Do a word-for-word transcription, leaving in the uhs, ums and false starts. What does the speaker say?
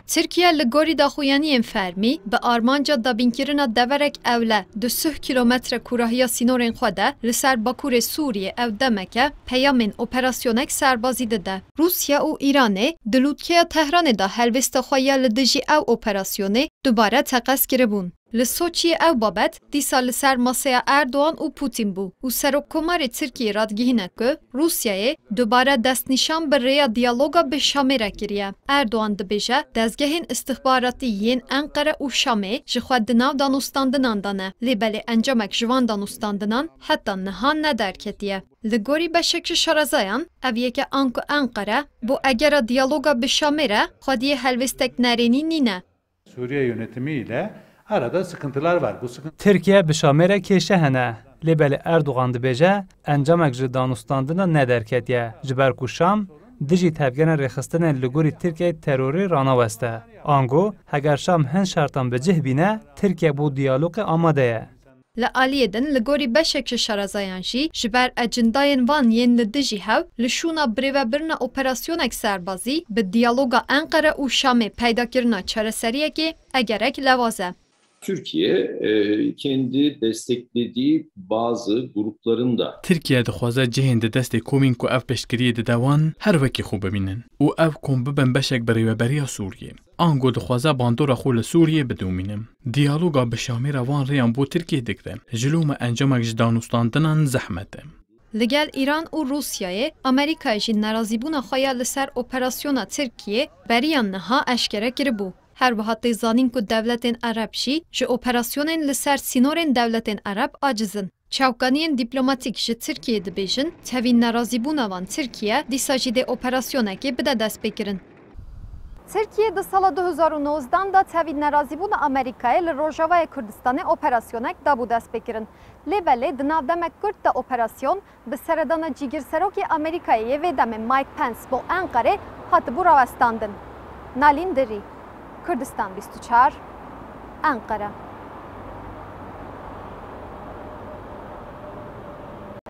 Tirkiye li gorî daxuyaniyên fermî bi armanca dabînkirina deverek ewle du sih kîlometre kûrahiya sînorên xwe de li ser bakurê Sûriyê ew demeke peyamên operasyonek serbazî dide. Rûsya û Îranê di lûtkeya Tehranê de helwêsta xwe ya li dijî ew operasyonê dubare teqez kiribûn. Li Soçiyê ew babet dîsa li ser maseya Erdogan û Putin bû û Serokkomarê Tirkiyê radigihîne ku Rûsyayê dubare destnîşan bi rêya diyaloga bi Şamê re kiriye. Erdogan dibêje, dezgehên istixbaratî yên Enqere û Şamê ji xwe di nav danûstandinan de ne, lê belê encamek ji van danûstandinan heta niha nederketiye. Li gorî beşek ji şarezayan, ev yek e anku Enqere bo egera diyaloga bi Şamê re xwediyê helwêstek nerênî nîne. Suriye yönetimi ile arada sıkıntılar var. Bu sıkıntı Tirkiye bi Şamê re kêşe hene, lê belê Erdogan dibêje encamek ji danûstandina nederketiye, ji ber ku Şam dijî tevgera rêxistinên li gorî Tirkiyeyê terorî ranaweste. Ango, heger Şam hin şertan bi cih bîne, Tirkiye bo diyalogê amade ye. Li aliyê din, li gorî beşek ji şarezayan jî, ji ber ecindayên van yên li dijî hev, li şûna birêvebirina operasyonek serbazî, bi diyaloga Enqere û Şamê peydakirina çareseriyekê egerek lewaz e. Türkiye e, kendi desteklediği bazı grupların da Tirkiye dixwaze cihên di destê komên ku ev piştgiriyê dide wan her wekî xwe bibînin û ev kom bibin beşek bi rêveberiya Sûriyê. Ango dixwaze bandora xwe li Sûriyê bidomîne. Diyaloga bi Şamê re van rêyan bo Tirkiyê digre. Ji lo me encamek ji danûstandinan zehmet e. Li gel Îran û Rûsyayê, Amerîkayê jî nerazîbûna xwe ya li ser operasyona Tirkiyê beriya niha eşkere kiribû. Her wiha tê zanîn ku dewletên Ereb jî ji operasyonên li ser sînorên dewletên Ereb aciz in. Çavkaniyên dîplomatîk ji Tirkiyê dibêjin, tevî nerazîbûna van Tirkiye dîsa jî dê operasyonekê bide destpêkirin. Tirkiye di sala du hezar û nozdan de tevî nerazîbûna Amerîkayê li Rojavayê Kurdistanê operasyonek dabû destpêkirin. Lê belê di nav demek kurt de operasyon bi seredana cîgirserokê Amerîkayê yê vê demê Mike Pence bo Enqerê hatibû rawestandin. Nalîn Dirî, Kurdistan bîst û çar, Enqere.